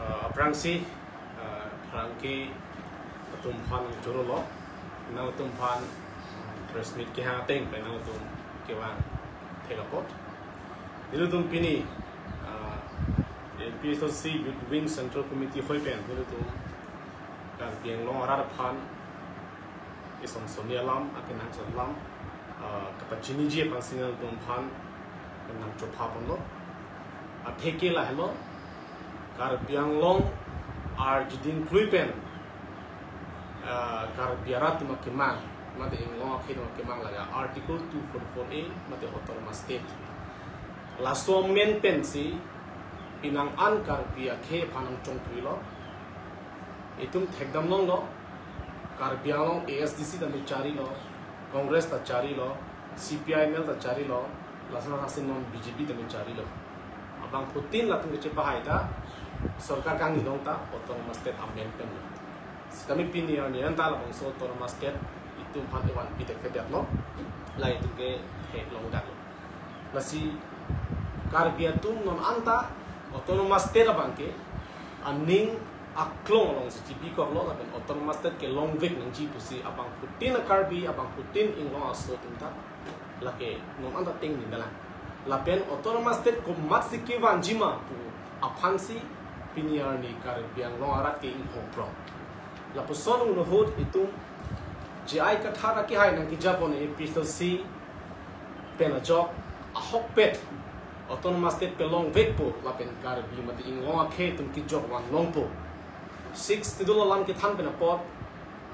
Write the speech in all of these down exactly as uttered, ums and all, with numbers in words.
Uh, aphrangsi, uh, pherangke atum aphan choro lo, nangtum aphan press meet kehang ateng pen nangtum kevang thek apot. Nelitum pini, uh, A P H L C Youth Wing Central Committee hoi pen nelitum Karbi Anglong arat aphan isomsoni alam, akenangsot alam, uh, kapachiniji aphansi nangtum aphan nangchopha ponlo. Atheke lahelo, Karbi Anglong arjiding klui pen, uh, Karbi arat atum akemang, mate Anglong akhei atum akemang lake Article two forty-four A, mate Autonomous State. Laso amen pensi penang an Karbi akhei aphan nangchongpuilo. Itum thekdam longlo, Karbi Anglong A S D C tame charilo, Congress ta charilo, C P I M L ta charilo, lason asin non B J P tame charilo. Abangphutin latum kechepahai ta sorkar kangni long ta Autonomous State amen pen lo. Sitame pini arni anta labangso Autonomous State itum aphan evan pitek thedetlo, la itum ke theklong daklo. Lasi Karbi atum non anta Autonomous State abangke aning aklong alongsi chibikoklo, lapen Autonomous State kelongvek nangji pusi abangphutin a-Karbi, abangphutin Anglong aso atum ta lake non anta tengningdetlang. Lapen Autonomous State komatsi kevanji ma pu aphansi pini arni Karbi Anglong arat ke inghongprong. Lapuson ahut itum J I Kathar akehai nangkejapon A P H L C pen ajok ahokpet Autonomous State kelongvekpo lapen Karbi mate Anglong akhei atum kejok vanlongpo. Sixth Schedule alam kethan pen apot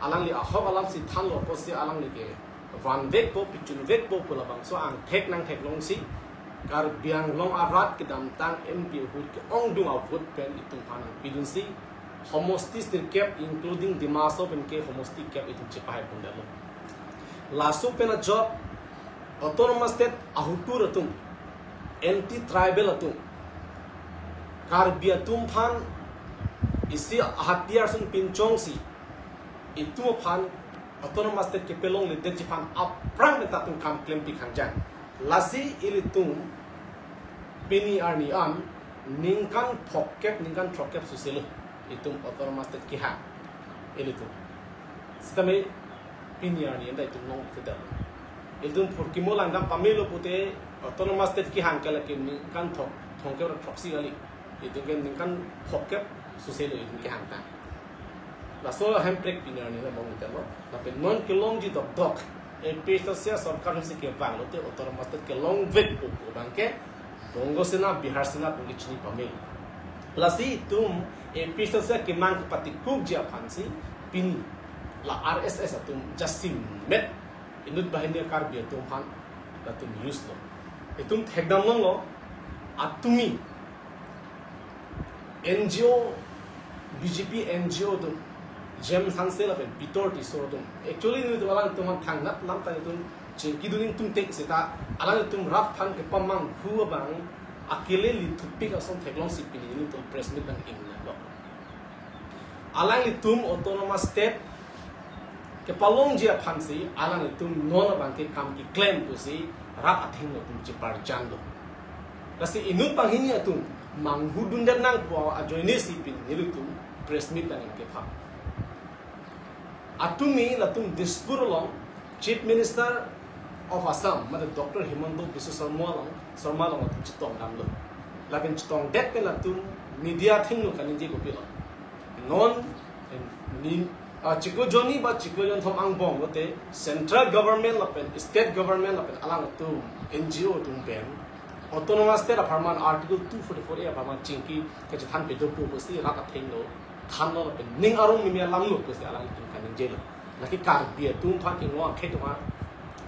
alangli ahok alamsi thanlo apotsi alangli kevanvekpo, pechunvekpo pu labangso angthek nangtheklongsi Karbi Anglong arat kedamtang M P ahut ke-ongdung a-vote pen itum aphan nangpidunsi homosti sirkep including Dima Hasao pen ke homosti kep itum chepahai pondetlo. Laso pen ajok Autonomous State ahutur atum, anti-tribal atum, Karbi atum aphan isi hatiyar ason pinchongsi itum aphan Autonomous State kepalongledetji aphan aphrang meta atum kam klempi khangjang. Lasi ilitum pini arni an ningkan phokep, ningkan throkkep suselo itum Autonomous State kehang ilitum. Sitame pini arni anta itum longthedetlo. Ilitum phurkimo langdam pamelo pute Autonomous State kehang ke lake ningkan thok, thomkep ra throksi kali. Itum ke ningkan phokep suselo itum kehang ta. Laso ahemprek pini arni la longthedetlo. Lapen non kelongji dokdok A P H L C sorkar si kevanglote Autonomous State kelongvekpo pu abangke Bongo Sena, Bihar Sena pu kechini pamelo. Lasi itum A P H L C kemang kepatikukji aphansi pini la R S S atum jasemet inut banghini Karbi atum aphan latum use lo. Itum thekdam longlo, atumi N G O, B J P N G O atum, James Hanse lapen Peter Tisso atum. Actually nelitum alangtum aphan thangnat lam ta nelitum chingki duning tum tek seta alangtum rat aphan kepamanghu abang akele lithupik ason theklongsi pini nelitum press meet nang-ingnatlo. Alanglitum Autonomous State kepalongji aphansi alanglitum non abangke kam keklem pusi rat athengno atum cheparjan do. Lasi inut banghini atum manghudundet nangpo ajoinesi pini nelitum press meet nang-in kepha. Atumi latum Dispur along Chief Minister of Assam, mate Doctor Himanta Biswa Sarma along, Sarma along latum chetongdamlo. Lapen chetongdet pen latum media athengno kaningje kopilo. Non, ni, ah, chiklo jonni ba chiklo jonthom angbong lote central government lapen state government lapen alangtum N G O atum pen Autonomous State apharman Article two forty-four A apharman chingki kachethan pedopo pusi rat athengno thanlo lapen ning arong mimi alamlo pusi alangtum kaningjelo. Lake Karbi atum aphan, Anglong akhei atum aphan,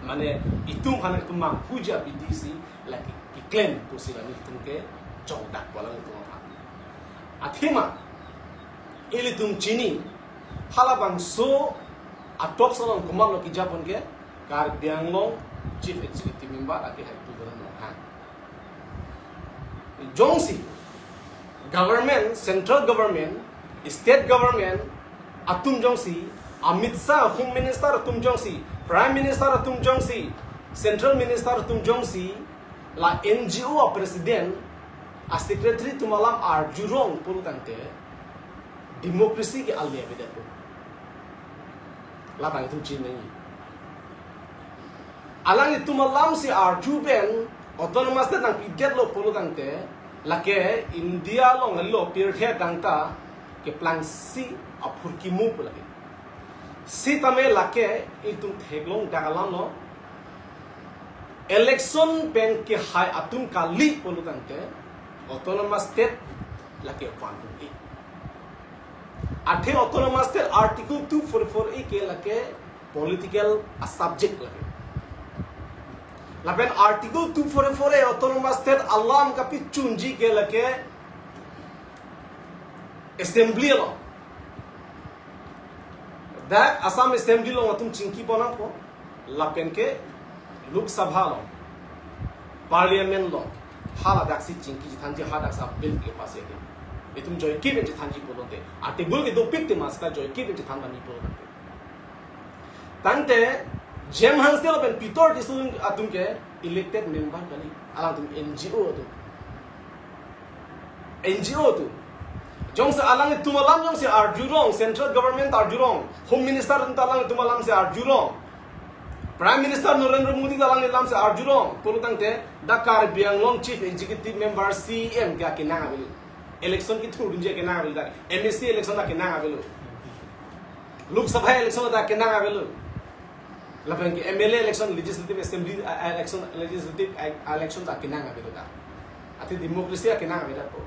mane itum aphan itum manghuji abidi si lake keklem pusi la nelitum kejokdakpo alangtum aphan. Athema ilitum chini, halabangso atok salon komatlo kejapon ke Karbi Anglong Chief Executive Member ake hai Tuliram Ronghang. Jongsi government, central government, state government atum jongsi, Amit Shah Home Minister atum jongsi, Prime Minister atum jongsi, Central Minister atum jongsi, la N G O a president, a secretary atum alam arjurong pulo tangte, Democracy ke ale avedet lo. Labang itum chinine. Alanglitum alamsi arju pen autonomous state nangpidetlo pulo tangte, lake India along lo pirthe tangta keplangsi aphurkimo pu lake. Sitame lake itum theklongdak alam lo. Election pen kehai atum kali pulo tangte autonomous state lake vanpo. Athe autonomous state article two forty-four A ke lake political a subject lake. Lapen article two forty-four A autonomous state alam kapichunji ke lake assembly lo. Dak Assam Assembly lo atum chingki ponang po. Lapen ke Lok Sabha lo, Parliament lo, haladaksi chingki chethanji, haladak sa bill ke pass ke. Itum joike pen chethanji pulote, a table ke dopik te mas ta joike pen chethan bani pulote. Tangte, Jem Hanse lapen Peter Tisso atum ke elected member kali, alangtum N G O atum. N G O atum. Jongsi alanglitum alam jongsi arjurong, central government arjurong, Home Minister atum ta alanglitum alamsi arjurong, Prime Minister Narendra Modi ta alangli alamsi arjurong pulo tangte, dak Karbi Anglong Chief Executive Member, C E M ke akenang avelo. Election kethurdunji akenang avelo dak. M A C election akenang avelo. Lok Sabha election ta akenang avelo. Lapen ke M L A election, Legislative Assembly, uh, election, Legislative, uh, election ta akenang avedet ta. Athe democracy akenang avedet po.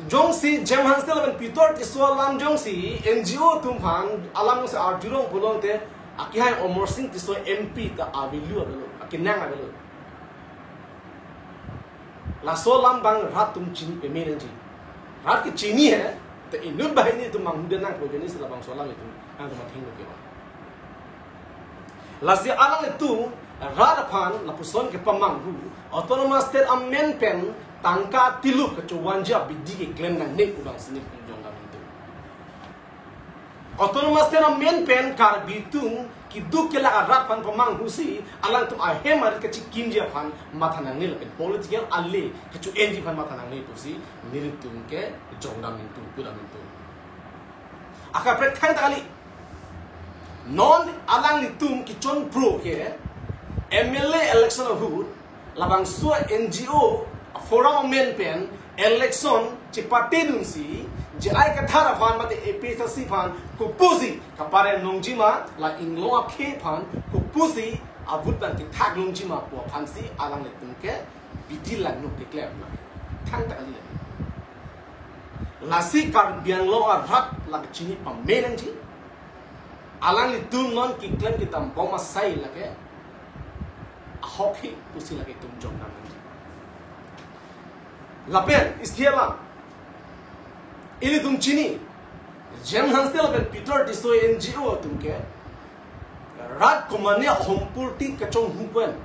Jongsi Jem Hanse lapen Peter Tisso alam jongsi N G O atum aphan alam jongsi arjurong pulote, akehai Amarsing Tisso M P ta avelo avelo, akenang avelo. Laso alam abang rat atum chini pame nangji. Rat ke chini he, te inut banghini atum manghudet nangpo, jani si labangso alam itum nangtum athengno ke bang. Lasi alanglitum rat aphan lapuson kepamanghu, autonomous state amen pen tangka tiluk kechowanji abidi keklem nangne pu abangsi nelitum jongdam nelitum. Autonomous state amen pen Karbi atum keduk kelak arat aphan pamanghusi, alangtum ahem arit kachekimji aphan matha nangne lapen political ale kecho-enji aphan matha nangne pusi nelitum ke jongdam nelitum, kudam nelitum. Akaprek thangta kali. Non alanglitum kechonpro ke M L A election ahut labangso N G O forum amen pen election chepatedunsi, J I Kathar aphan mate A P H L C aphan kopusi kapare longjima, la inglong akhei aphan kopusi avote abang kethak longjima pu aphansi alanglitum ke bidi langno keklem na. Thangta kali lagi. Lasi Karbi Anglong arat lake chini pame nangji. Alanglitum non keklem kedam bom asai lake ahok he pusi lake itum jongdam nangji. Lapen isi alam ilitum chini, Jem Hanse lapen Peter Tisso N G O atum ke rat komane ahompurti kachonghu pen,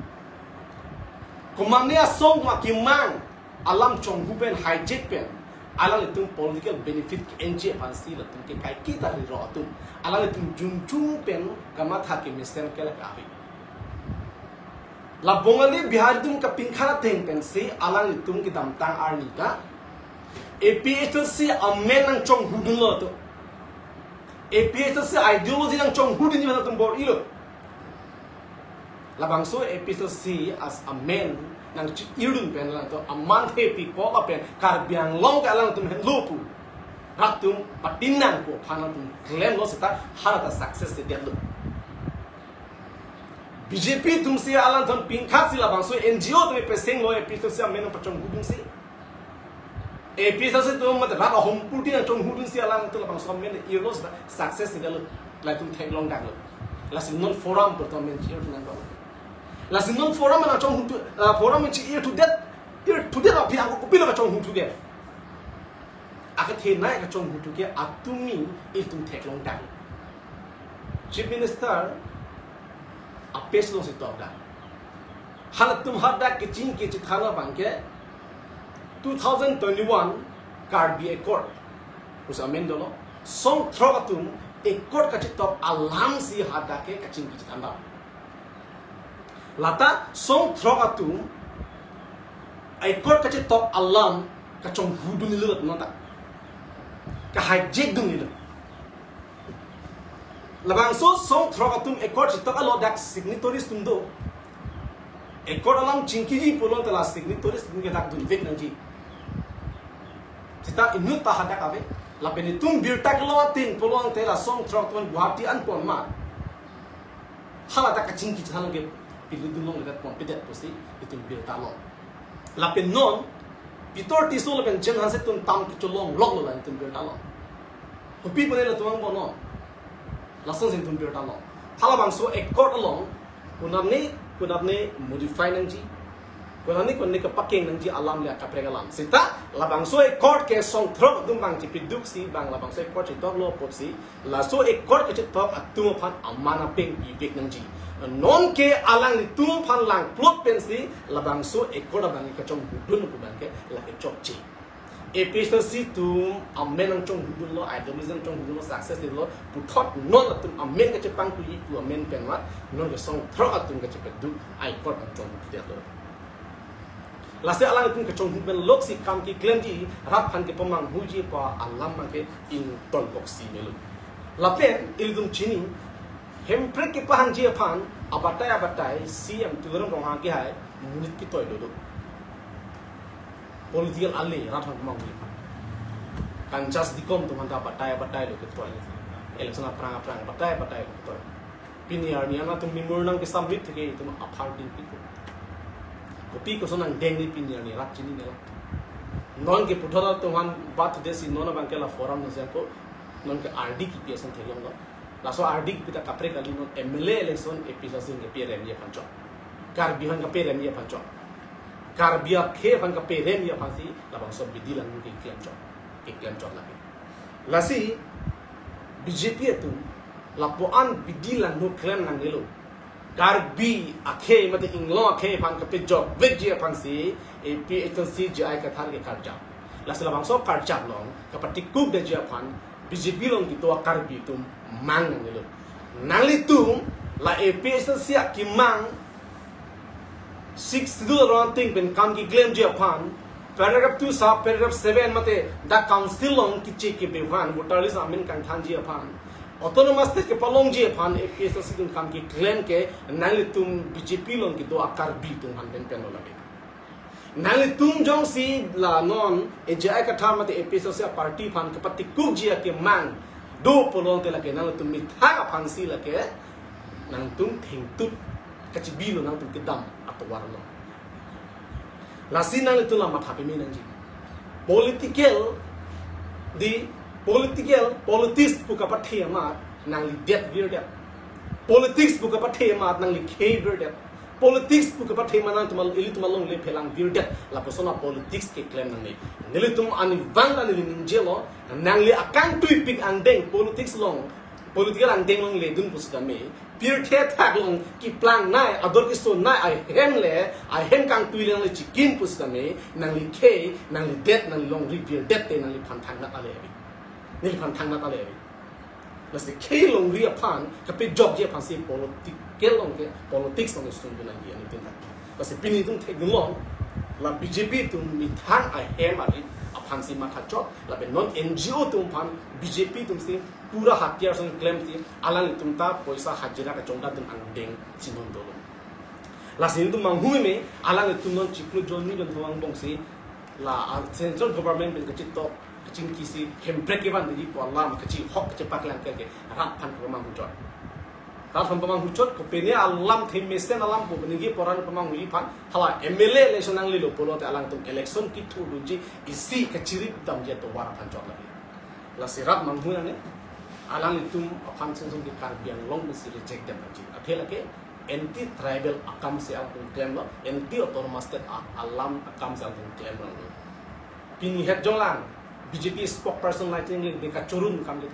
komane asong ma kimang alam chonghu pen, hijack pen, alanglitum political benefit ke-enji aphansi latum ke kaiketa riro atum, alanglitum junjung pen kamatha kemesen kelak avi. La Bongali Bihari atum kapinkha ateng pensi alanglitum kedamtang arni ta A P H L C amen nangchonghudunlo to. A P H L C ideology nangchonghudunji aphan latum bor-ilo. Labangso A P H L C as amen nangchi-irdun pen lang to aman hepi po lapen Karbi Anglong ke alangtum henlo pu, rat atum patin nang pu aphan latum klemlo seta halata success si detlo. B J P atumsi alangtum pinkha si labangso N G O atum pesenglo A P H L C amen nangpachonghudunsi. A P H L C atum mate rat ahompurti nangchonghudunsi alangtum labangso amen irlo seta success si detlo. Latum theklongdaklo. Lasi non forum pu atum amen chi-ir thu nangdok. Lasi non forum nangchonghuthu, ah, forum chi-ir thudet, ir thudet aphi ako kopilo kachonghuthu ke. Akethenei kachonghuthu ke atum ni itum theklongdak. Chief Minister a-page alongsi tokdak. Halatum hadak kechingki chethan abang ke two thousand twenty-one Karbi Accord pusi amen dolo. Song throk atum accord kachetok alamsi hadak ke kachingki chethan abang. Lata song throk atum accord kachetok alam Kachonghu dun nilo non ta. Ka-hijack dun nilo. Labangso song throk atum accord chitok alo dak signatories atum do. Accord alam chingkiji pulote la signatories atum ke dak dunvek nangji. Seta inut ta hadak ave. Lapen itum birta kelo atin pulote la song throk atum Guwahati anpon ma. Hala ta kachingki chethan ke pilu dun longledet ponpedet pusi itum birta lo. Lapen non Pitor Tisso lapen Jen Hanse atum tam kecholong lok lo la itum birta lo. Kopi pune latum angbong non. Lasonsi itum birta lo. Halabangso accord along konatne konatne modify nangji, konatne konatne kepakeng nangji alam le akaprek alam. Seta labangso accord ke song throk atum bang chipiduk si bang labangso accord chitok lo apotsi laso accord kachitok atum aphan aman apeng ivek nangji. Non ke alanglitum aphan langplot pensi labangso accord abang kachonghu dun pu abang ke lake chokche. A P H L C atum amen nangchonghu dunlo, ideology nangchonghu dunlo, success dunlo, puthot non atum amen kachepangtui pu amen pen mat non ke song throk atum kachepiduk accord nangchonghu detlo. Lasi alanglitum kachonghu pen loksi kam keklemji, rat aphan kepamanghuji pu alam abang ke ington boksi melo. Lapen ilitum chini, Hemprek kepahangji aphan abatai abatai C M Tuliram Ronghang kehai monit ketoi dodo. Political ale rat aphan kemang uli. Kan just dikom atum aphan ta abatai abatai lo ketoi. Election aphrang aphrang abatai abatai lo ketoi. Pini arni anatum nimur nangkesam rit theke itum aphar dingpik. Kopi koson angdeng ni pini arni rat chinine lo. Non ke puthot atum aphan bat desi non abang ke la forum nasi ako non ke R D kipi ason theklong lo. Laso R D kipi ta kaprek kali, non M L A election A P H L C keperemji aphan chot. Karbi aphan keperemji aphan chot. Karbi akhei aphan keperemji aphansi labangso bidi langno keklem chot. Keklem chot lake. Lasi B J P atum lapu-an bidi langno klem nangnelo. Karbi akhei mate inglong akhei aphan kepajokvekji aphansi A P H L C J I Kathar ke karjap. Lasi labangso karjap along kapatikukdetji aphan B J P along kedo a-Karbi atum mang nangnelo. Nanglitum la A P H L C akemang Sixth Schedule arong ateng pen kam keklemji aphan paragraph two sub paragraph seven mate dak council along keche kebe aphan, voter list amen kangthanji aphan, autonomous state kepalongji aphan A P H L C atum kam keklem ke nanglitum B J P along kedo a-Karbi atum aphan pen pen lo lake. Nanglitum jongsi la non A J I Kathar mate A P H L C a-party aphan kepatikukji akemang do pulote lake nanglitum methang aphansi lake nangtum thengtut kachebilo, nangtum kedam atovar lo. Lasi nanglitum la matha peme nangji. Political, the political, politics pu kapathe amat nangli det virdet. Politics pu kapathe amat nangli khei virdet. Politics pu kapathe amat nangtum al-, ilitum alongle phelang virdet. Lapuson a-politics keklem nangne. Nelitum arnivang ta neli ningjelo, nangli akangtuipik angdeng politics along, political angdeng along ledun pusitame, pirthe athak along keplang nai, ador kesonai ahem le, ahem kangtui le nangli chikim pusitame, nangli khei, nangli det, nangli longri virdet te nangliphan thangnat ale ave. Neliphan thangnat ale ave. Lasi khei longri aphan kepajokji aphansi political along ke, politics along sung dunji anutin tha. Lasi pini itum thekdunlong, la B J P atum methang ahem arit aphansi mathachot, lapen non N G O atum aphan B J P atumsi pura hatiyar song klemsi alanglitum ta poisa hajira kachongdatdun angdeng si non dolo. Lasi itum manghu meme, alanglitum non chiklo jon ni jon thomang bongsi la, ah, central government pen kachitok kachingkisi Hemprek kevan digi pu alam kachihok kachipaklang ke rat aphan pamanghuchot. Rat aphan pamanghuchot, kopine alamthe mesen alam pu nigi poran pamanghuji aphan, hala M L A election nanglelo pulote alangtum election kithurdunji isi kachirip damji atovar aphan chot lake. Lasi rat manghu nangne, alanglitum aphan sung sung ke Karbi Anglong pensi reject dem nangji. Athe lake anti tribal akam si alangtum klemlo, anti autonomous state a-, alam akam si alangtum klemlo. Pini het jonglang B J P spokesperson Laiteng Engleng de kachorun kam de.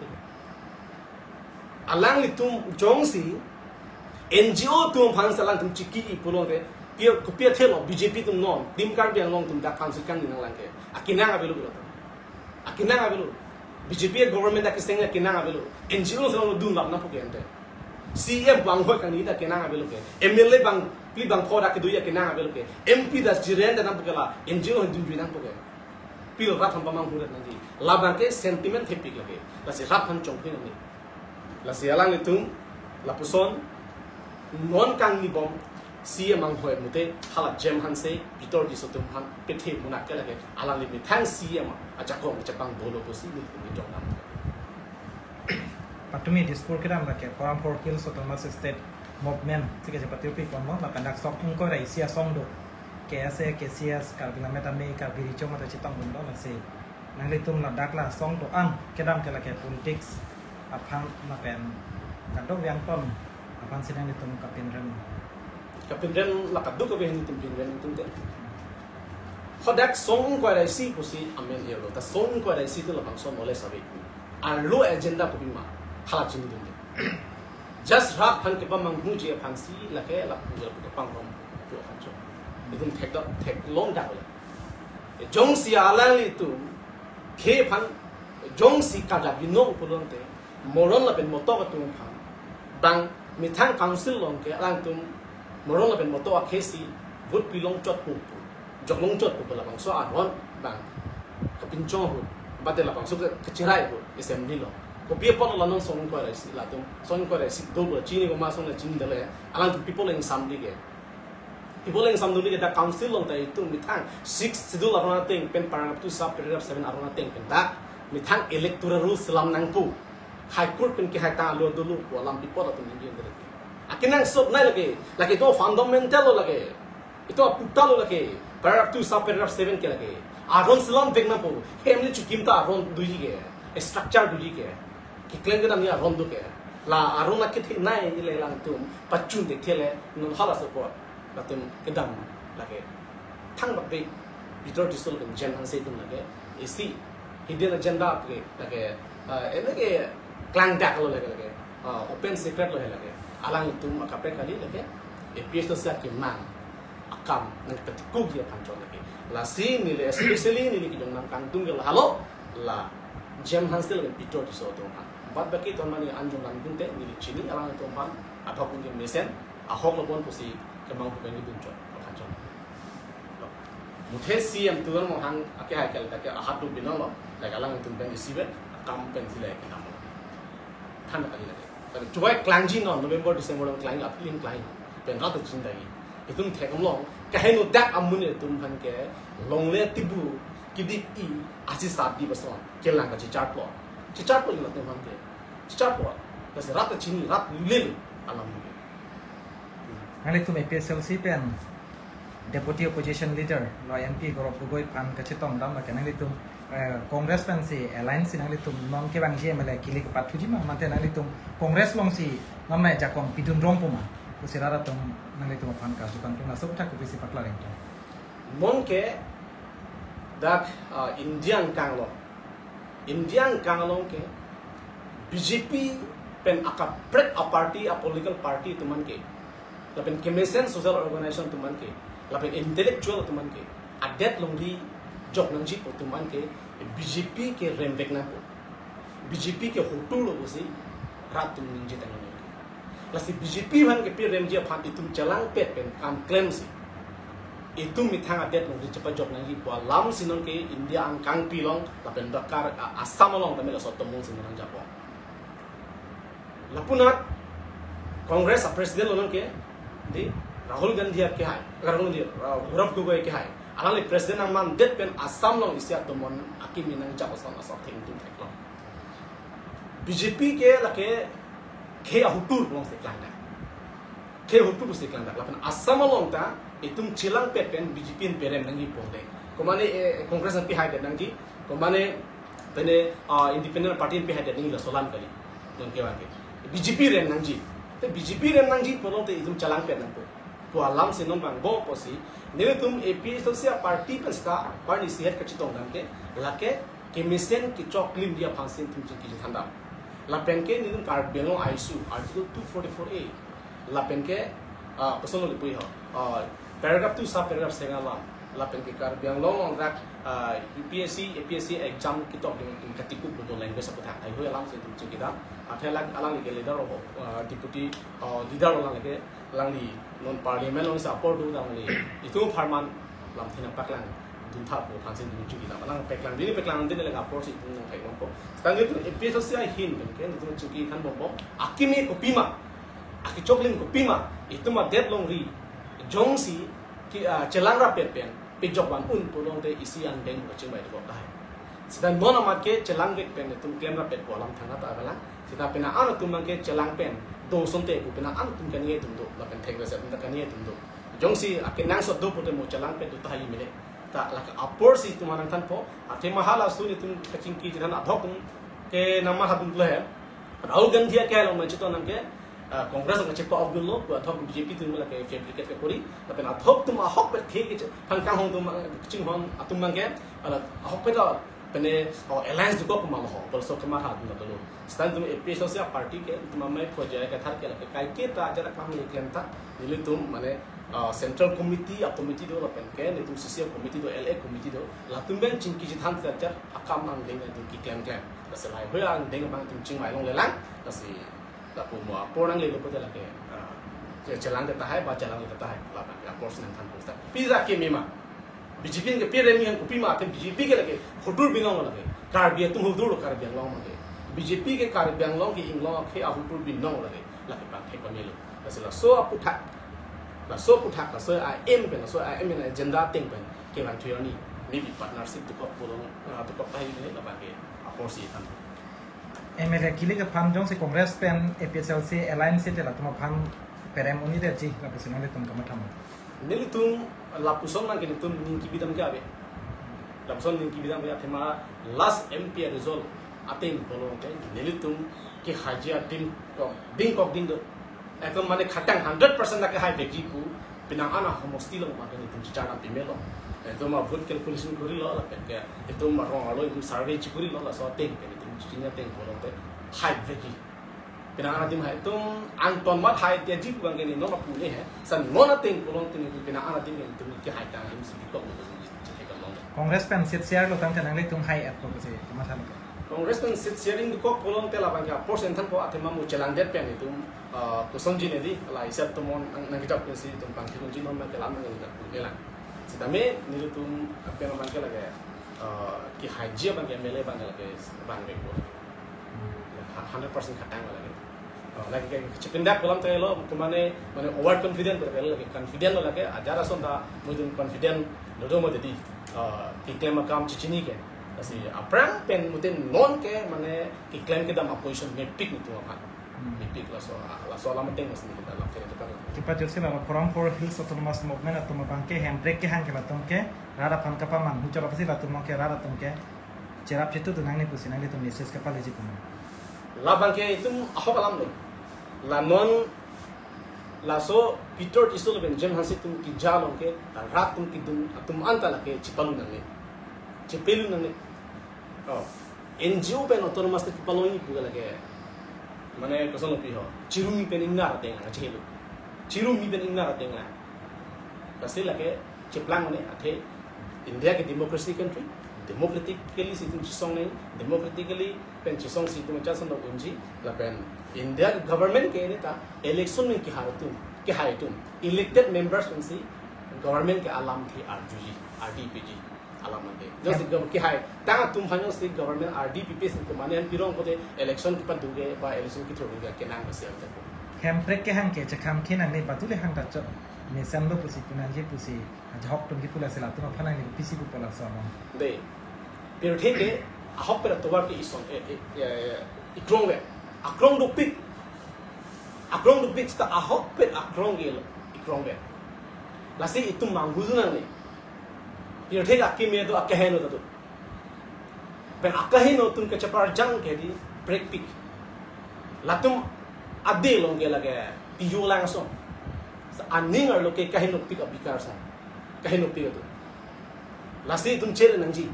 Alanglitum jongsi N G O atum aphansi alangtum chiki-i pulote, pia, kopi athelo B J P atum non, Team Karbi Anglong atum dak council kangni nanglang ke. Akenang avelo pulo. Akenang avelo. B J P government dak keseng akenang avelo. N G O si along dunlap nangpo ke ante. C E M bang hoi kangni dak kenang avelo ke. M L A bang phli bang pho dak kedo akenang avelo ke. M P dak jiren dak nangpo ke la N G O han dunjui nangpo ke. Pil rat aphan pamanghu rat nangji. Labang ke sentiment thepik lake. Lasi rat aphan chongphi nangji. Lasi alanglitum lapuson non kangnibom C E M anghoi mute hala Jem Hanse, Peter Tisso atum aphan pethe munak ke lake alangli methang C E M ajakong chepang dolo pusi nelitum jok nang. Patumi Dispur kedam lake Paramphor Hills Autonomous State Movement si kachepatiri pi konmo lapen dak sok ingkoi ra isi asong do. K S A, K C S, Karbi Lammet Amei, Karbi Richo mate chetong dun do lasi. Nanglitum ladak la asong do-an kedam ke lake politics aphan lapen kadokave angton aphan si nanglitum kapinrem. Kapinrem la kadokave ahin itum pinrem itum te. Hadak song ingkoi ra isi pusi amen elo. Ta song ingkoi ra isi tu labangso knowledge ave. Arlo agenda kopima hala chinidunde. Just rat aphan kepamanghuji aphan si lake lapu lapu kepangrum tu aphan cho. Itum thekdok theklong dak le. Jongsi alanglitum khei aphan jongsi kada binong pulote Moron lapen Motok atum aphan bang methang council along ke alangtum Moron lapen Motok akhei si vote pilong chot pu pu, joklong chot pu pu labangso aron bang kapinchong ahut, bate labangso ke kachirai ahut assembly along. Kopi apot lo la non song ingkoi ra isi latum, song ingkoi ra isi do bo chini ko ma song la chini dale, alangtum pi apot le ingsamji ke. Pi apot le ingsamji ke dak council along ta itum methang Sixth Schedule aron ateng pen paragraph two sub paragraph seven aron ateng pen dak methang electoral rules selam nangpo. High Court pen kehai tang alo dolo pu alam pi apot atum ningje dele. Akenangsot nai lake, lake itum fundamental lo lake. Itum aputa lo lake. Paragraph two sub paragraph seven ke lake. Aron selam vek nangpo. Hem le chukim ta aron doji ke. Structure doji ke. Keklem kedam ni aron do ke. La aron akethe nai le alangtum pachun thekthe le non hala support. Latum kedam lake. Thangbak be Peter Tisso lapen Jem Hanse atum lake. Isi hidden agenda ke lake, ah, ene ke klangdak lo lake lake. Ah, open secret lo he lake. Alangtum akaprek kali lake. A P H L C akemang akam nangpatikukji aphan chot lake. Lasi neli especially neli kejong nang kangtung ke la halo la Jem Hanse lapen Peter Tisso atum aphan. Bad baki ton mani anjong nangdun te neli chini alangtum aphan athok ungke mesen ahok lo bon pusi kemang pu pen kedun chot aphan chot. Muthe C E M tuan mo hang akehai ke lake ahat do binong lo, lake alangtum pen isi vet akam pen si lake nam lo. Than kali lake. Tapi chubai klangji non November December along klangji appealing klangji. Pen rat chin dagi. Itum thek long kaheno dak amun itum aphan ke longle tibu kidip i asi sat di bason kelang kachechar lo. Chechar lo latum aphan ke. Chechar lo. Lasi rat chini rat lil alam ke. Nanglitum A P H L C pen Deputy Opposition Leader lo M P Gaurav Gogoi aphan kachetong dam lake nanglitum, eh, Congress pen si alliance si nanglitum non kevangji M L A kili kepat thuji ma mate nanglitum Congress along si non nai jakong pidun rong pu ma pusi rat atum nanglitum aphan karju kangtung laso aputhak kopisi paklar ingtung. Non ke dak, ah, India angkang lo. India angkang along ke B J P pen akaprek a party, a political party atum aphan ke, lapen kemesen social organization atum aphan ke, lapen intellectual atum aphan ke, adet longri jok nangji pu atum aphan ke B J P ke rem vek nangpo. B J P ke hotu lo pusi rat atum ningje tang nangji. Lasi B J P aphan kepi remji aphan itum chelangpet pen kam klemsi itum methang adet along chepajok nangji pu alam si non ke India angkang pilong lapen dakar, a, Assam along tame laso tomon si nang japo. Lapunat Congress a president lo non ke di Rahul Gandhi akehai, Rahul Gandhi, Ra-, Gaurav Gogoi akehai. Alangli president nangmandet pen Assam along isi atomon akimi nang japo son asok theng tum thek lo. B J P ke lake khei ahutur along si klangdak. Khei ahutur si klangdak. Lapen Assam along ta itum chelangpet pen B J P pen perem nangji ponte. Komane, eh, Congress pen pihai det nangji. Komane pene, ah, independent party pen pihai det nangji laso alam kali. Non kevang ke. B J P rem nangji. Te B J P rem nangji pulote itum chelangpet nangpo. Pu alam si non vangpo pusi. Nelitum A P H L C a party pen seta party sihet kachetong dam ke. Lake kemesen kechoklimji aphan si itum chingki chethan dam. Lapen ke nelitum Karbi Anglong aisue, Article two forty-four A. Lapen ke, ah, koson lo kipu ho. Ah, paragraph two sub paragraph seven alam. Lapen ke Karbi Anglong along rak, ah, U P S C, A P S C exam ketok ding itum katikuk betul language aputhak. Ai hui alam si itum chingki dam. Athe lak alangli ke leader of, ah, deputy, ah, leader alangli ke alangli non parliament along si apor do alangli. Itum apharman lamthe nangpaklang. Tum thap pu aphansi tum chingki dam. Alang paklang dini, paklang dini, laga apor si tum nang thek bompo. Seta nelitum A P H L C ahin pen ke nelitum chingki than bompo. Akimi kopima, akichoklim kopima, itum adet longri jongsi ke, ah, chelang rapet pen pejok van un pulote isi angdeng kachingvai dokok tahai. Seta non amat ke chelang vek pen nelitum klem rapet pu alam thangnat avelang. Seta penang an atum abang ke chelang pen do asonte pu penang an atum kani atum do, lapen thek reset atum ta kani atum do. Jongsi akenangsot do pute mo chelang pen do tahai mele. Ta lake apor si itum nang thanpo, athema halaso nelitum kachingki chethan adhok ke nama hadun le. Rahul Gandhi ke along ma chiton nang ke, ah, Congress nang chepa-ok dunlo, pu adhok B J P atum lake fabricate ke kori, lapen adhok atum ahokpet ke ke phan kanghong atum, ah, chinghon atum nang ke, ala ahokpet ta pene, oh, alliance dokok ma lo ho, balso kematha atum ta lo. Seta nelitum A P H L C party ke, itum amei pho jaya ke thar ke lake kaike ta ajat akam le klem ta, nelitum mane, ah, central committee, a committee do lapen ke, nelitum C C committee do, L A committee do, latum abang chingki chethan ta ajat akam angdeng nelitum keklem klem. Lasi lahei-hui angdeng abang itum chingvai longlelang, lasi lapu mo apor nanglelo pute lake, ah, che-, chelang ke tahai, ba chelang ke tahai, lapen apor si nang thanpo seta. Pira ke mema. B J P ke pira mi han kopima, athe B J P ke lake hutur binong lake. Karbi atum hutur lo Karbi Anglong abang ke. B J P ke Karbi Anglong ke inglong ke ahutur binong lake. Lake pangthek pamelo. Lasi laso aphuthak, laso aphuthak, laso a-aim pen, laso a-aim pen agenda ateng pen kevang thuji arni, maybe partnership dokok pulo, ah, dokok tahai mele, labang ke apor si than. M L A kilik aphan jongsi Congress pen A P H L C alliance te latum aphan perem un-edetji, lapusi nanglitum kamatha ma? Nelitum lapuson abang ke nelitum ning kebi dam ke ave. Lapuson ning kebi dam ke ave, athema last M P result ateng pulote nelitum kehaiji adim kok, dingkok ding do. Ekdom mane khatang hundred percent ta kehai vekji pu penang an ahomosti along abang ke nelitum chichar dam pimelo. Itum avote calculation korilo, lapen ke itum arong arlo itum survey chikorilo, laso ateng ke nelitum chini ateng pulote hai vekji. Penang an adim hai, itum angton amat hai tiaji pu abang ke neli non apu le he. Seta non ateng pulote nelitum penang an adim ke nelitum kehai tang adim si bikok lo si chethek long. Congress pen seat share lo tangte nanglitum hai-etpo pusi kamatha lo. Congress pen seat sharing dokok pulote labang ke apor si nang thanpo, athema mo chelangdet pen itum, ah, kosonji neli, la isi atum non nang, nangkejap pensi itum pangthek unji, non abang ke lam nangkejap pu nelang. Sitame nelitum pen abang ke lake, ah, kehaiji abang ke M L A abang ke lake vangvekpo. Ha-, hundred percent khatang lake. Oh, lake ke chepindak kolam telo, kemane, mane over confident ber lake, confident lo lake, ajat ason ta mo itum confident dodo mo dei, ah, keklem akam chichini ke. Lasi aphrang pen mo itum non ke mane keklem kedam a-position mepik nelitum aphan. Hmm. Mepik laso, ah, laso alam ateng mas nelitum alam kere tepat. Kepajutsi la Forum for Hills Autonomous Movement atum abang ke hemprek kehang ke latum ke rat aphan kapamanghu chot apotsi latum abang ke rat atum ke cherap chetu tu nangne pusi nanglitum message kapaleji pu ma? Labang ke itum ahok alam lo. La non laso Peter Tisso lapen James Hanse atum keja along ke rat atum kedun atum anta lake chepalun nangne. Chepalun nangne. Oh. N G O pen autonomous state kepalongji pu lake. Mane koson lo pi ho. Chirumi pen ingnar ateng lang chehelo. Chirumi pen ingnar ateng lang. Lasi lake cheplang mane athe India ke democracy country, democratically si itum chesong nang, democratically pen chesong si itum chason lo unji, lapen India ke government ke neta election pen kehai atum, kehai atum, elected members pensi government ke alamthe arjuji, ardi piji, alam lake. Jongsi gov-, kehai tang atum aphan jongsi government ardi pipe si itum mane an pirong pote election kepadu ke ba election kethur ke kenang ke siap japo. Hemprek kehang ke chekham ke nangne batu le hang ta chot mesen lo pusi punangji pusi ajahok atum kepu lasi latum aphan nangli pisi pu pola so amang. Dei. Pirthe ke ahokpet atovar ke ison, eh, eh, eh, eh, ikrong ve. Akrong dopik. Akrong dopik seta ahokpet akrong ke lo ikrong ve. Lasi itum manghu nangne. Pirthe ke akimi do, akeheno do. Pen akeheno atum kacheparjang ke dei prekpik. Latum ade along ke lake piyo lang ason. Sa aning arlo ke kahenopik abikar sa. Kahenopik atum. Lasi itum chere nangji.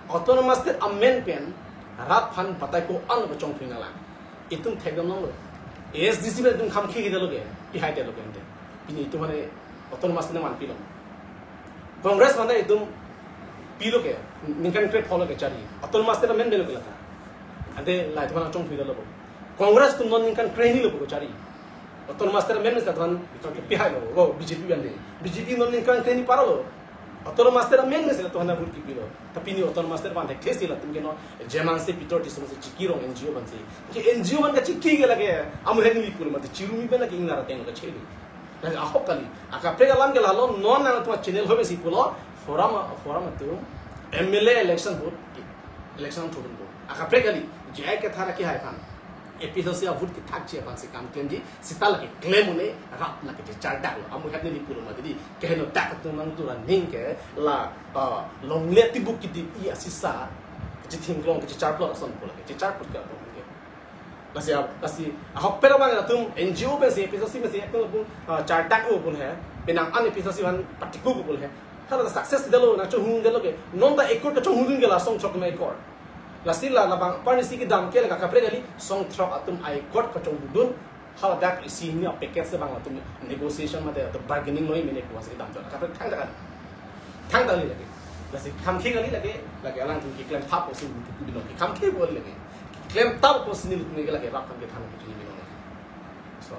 Autonomous state amen pen rat aphan batai ko-an kachongthui nanglang. Itum thekdam longlo. A S D C pen itum kham khikhi detlo ke, ihai detlo ke ante. Pini itum mane autonomous state nangman pilo. Congress mane itum pilo ke, ningkan kre-pho lo kechari. Autonomous state amen detlo ke lata. Ante la itum mane chongthui detlo. Congress atum non ningkan krehini lo kechari. Autonomous state amen seta itum ke pihai lo, oh, B J P ante. B J P non ningkan krehini paro lo. Autonomous state amen mesi latum aphan vote kipilo. Tapi pini autonomous state aphan thekthe si latum ke non, Jemang si Pitor Tisso si chiki rong N G O aphan si. Ke N G O aphan kachiki ke lake amu hen ni pul mate chirumi pen lake ingnar ateng kachelu. Na ahok kali. Akaprek alam ke lalo non nangtum channel hobe si pulo. Forum, forum atum M L A election vote, election thurun ko. Akaprek kali. J I Kathar akehai aphan A P H L C avote kethakji aphan si kam klemji, seta lake klem un-e, rap lake chechar dak lo. Amu het ni pul mate di, keheno tak atum nangtum aning ke la, ah, longle tibuk kidip i asisa, kachethengklong, kachechar plot ason pulo, kachechar plot ke atum ke. Lasi, lasi ahok pera bang latum N G O pen si A P H L C pen si ekdom lapu, ah, char dak lo pun he, penang an A P H L C aphan patiku pun he. Hala success detlo, nangchonghong detlo ke. Non ta accord kachonghong ke la song throk ma accord. Lasi la labang apar ni si kedam ke la akaprek kali song throk atum accord kachonghong dun. Hala dak isi hini a package si bang latum negotiation mate atum bargaining noi mene kuas kedam chot. Akaprek thangta kali. Thangta kali lake. Lasi khamkhe kali lake, lake alangtum keklem thap pusi binong ke. Khamkhe kali lake. Klem thap pusi nelitum ke lake rap kam kethan ke chini binong lake. So,